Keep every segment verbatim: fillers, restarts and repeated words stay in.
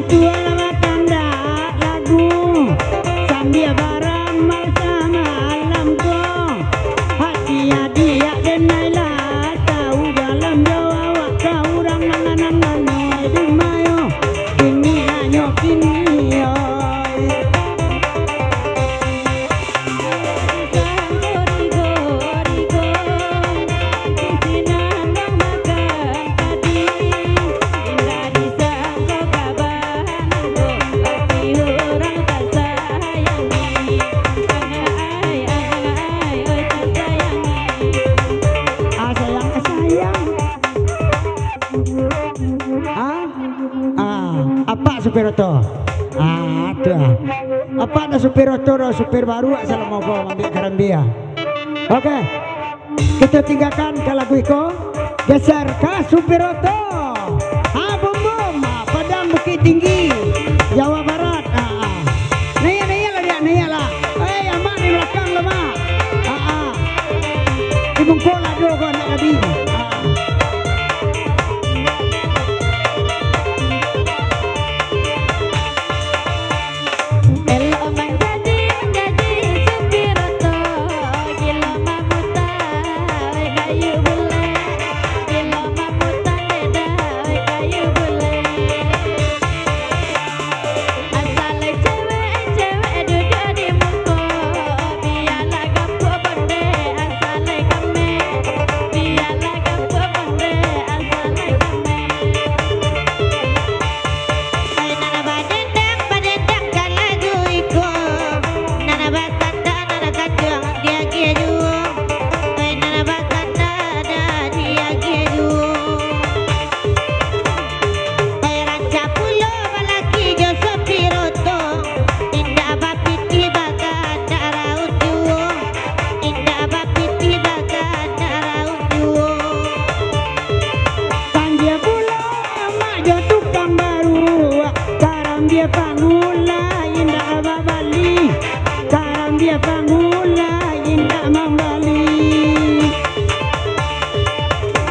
Suaro bakandak lagu, sambia baramal samalam ko. Hati adiak denai lah tau, balam jo awak ka urang nan, nan, nan, nan, oi, dumayo, kini anyo kini, oi. Ah, sayang, sayang. Ah, ah, apak supir oto. Ah, tu ah. Apak dah supir oto, dah supir baru, ah, salamo ko mambiak karambia. Oke. Kita tinggalkan ka lagu iko. Geser ka supir oto. Ah, bum, bum. Ah, Padang Bukittinggi, Jawa Barat. Ah, ah. Naiak, naiak lah, diak, naiak lah. Eh, amak di balakang lo, mak. Ah, ah. Di bungkuk lah dulu ko, anak gadih. Ah. Elok manjadi, manjadi supir oto, gilo mamuta, weh, kayu bulek, gilo mamuta, dek dah, weh, kayu bulek. Asal cewek, cewek duduak di muko, bialah gapuak bonde, asal kame, bialah gapuak bonde, asal kame. Ai, nan badendang, badendang ka lagu iko. Nan batandak, nan ganjuang diagiah juo. Ai, nan batandak, dah diagiah juo. Ai, rancak pulo balaki jo sopir oto. Indak bapitih bagandak rauik juo. Indak bapitih bagandak rauik juo. Sambia pulo amak jo tukang baruak, karambia pangula indak babali, karambia pangula indak mambali.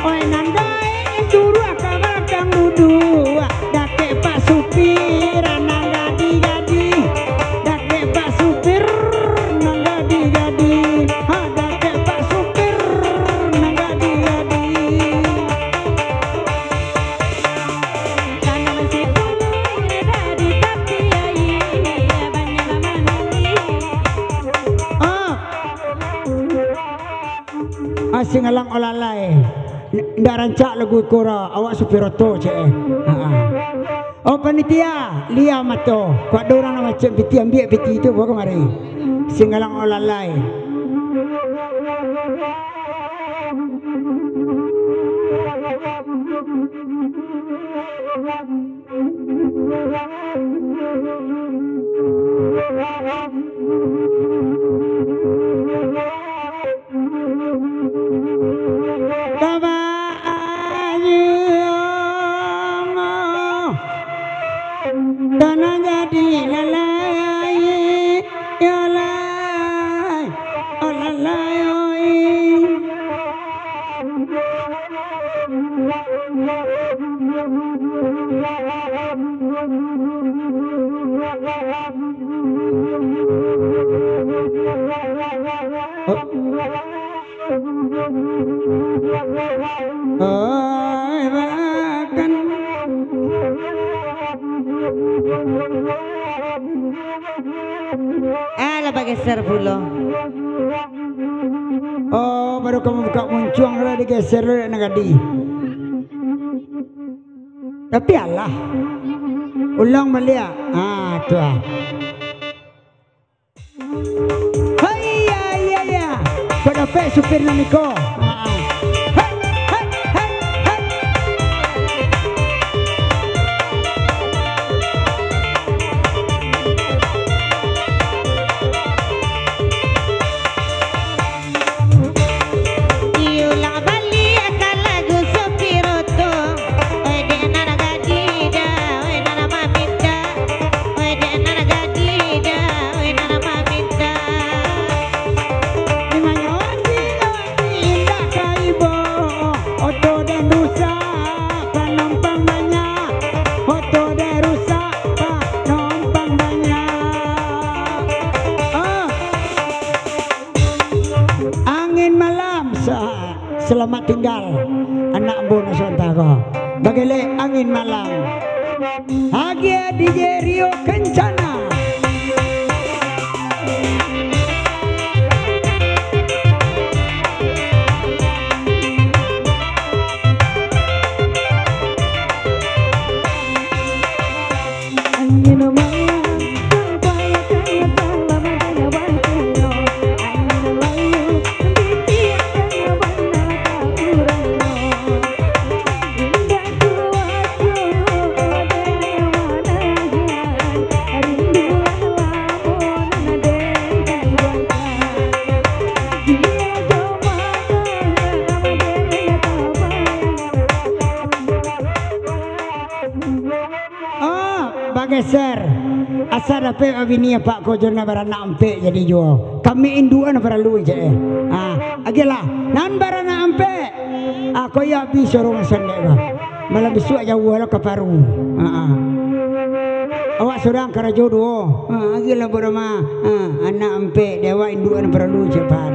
Oi, nan gaek suruah ka balakang duduak, dakek pak supir nan gadih-gadih, dakek pak supir nan gadih-gadih, ha, dakek pak supir nan gadih-gadih. Tanam sipulung di tapi aia, banyak mananti. Ah. Ah, Singalang Olalai. N-, ndak rancak lagu iko ra, awak supir oto, cek, eh. Ha, ha. Oh, panitia, lia mato. Kok ado urang nan macam piti, ambiak piti tu, bawa kamari. Singalang Olalai. Tanah jadi lalai, ya lai, oh lalai, oi. Oi, bahkan. Alah, bageser pulo. Oh, baru ka mambukak muncuang lah, digeser dek nan gadih. Tapi alah. Ulang baliak. Ah, tu ah. Hai, ya, ya, ya. Kok dapek supir nan iko? Ah, ah. Hai, hai, hai, hai. Diulang baliak ka lagu sopir oto. Oi, dek nan gadih dah, oi, nan maminta. Oi, dek nan gadih dah, oi, nan maminta. Di mana oi, di mana oi? Trio Kencana. Ah, bageser. Asa dapek babini apak ko jo nan baranak ampek jadi juo. Kami induak nan paralu, cek, eh. Ah, agiahlah. Nan baranak ampek. Ah, ko iyo abih sorong sandek ko. Malam bisuak jauah lo ka Paru. Ah, ah. Awak surang karajo duo. Ah, agiahlah budak mah. Ah, anak ampek di awak induak nan paralu, cek Pak.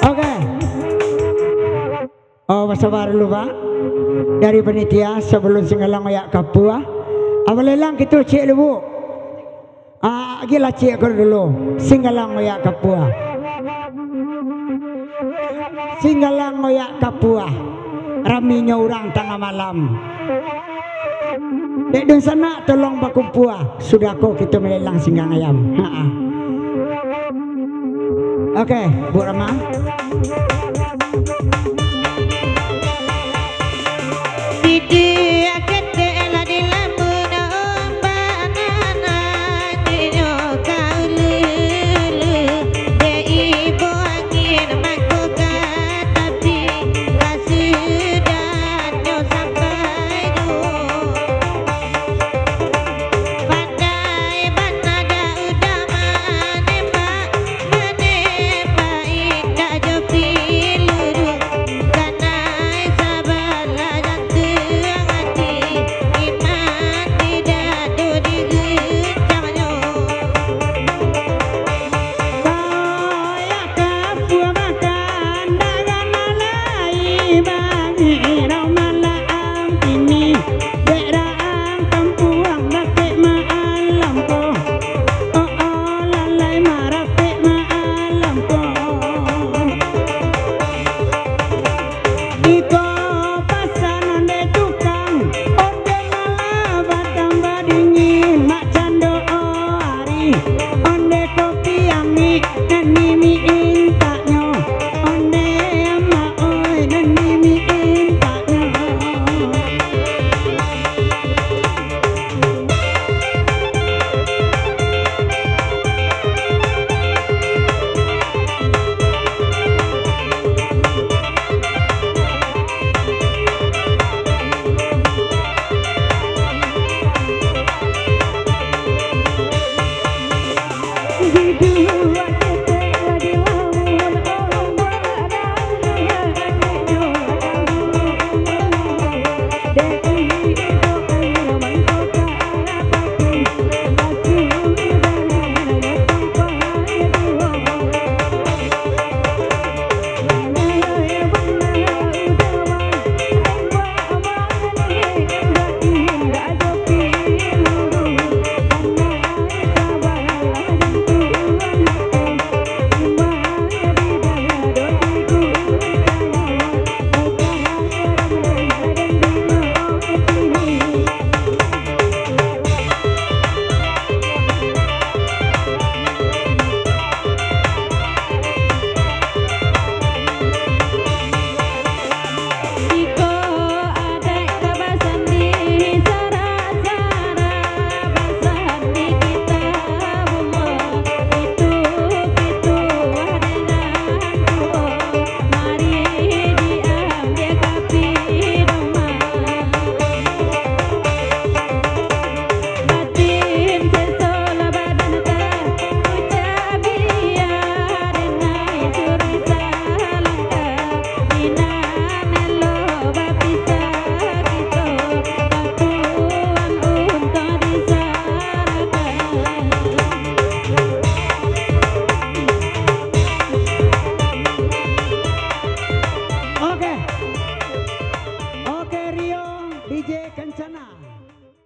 Oke. Oh, basaba dulu, Pak. Dari panitia, sabalun Singgalang Oyak Kapua. Abah Lelang kito cek dulu, Bu. Ah, agiahlah cek ko dulu. Singgalang Oyak Kapua. Singgalang Oyak Kapua. Raminyo urang tangah malam. Dek dunsanak tolong bakumpua. Sudah ko kito malelang singgang ayam. Ha, ha. Oke, Bu Rama.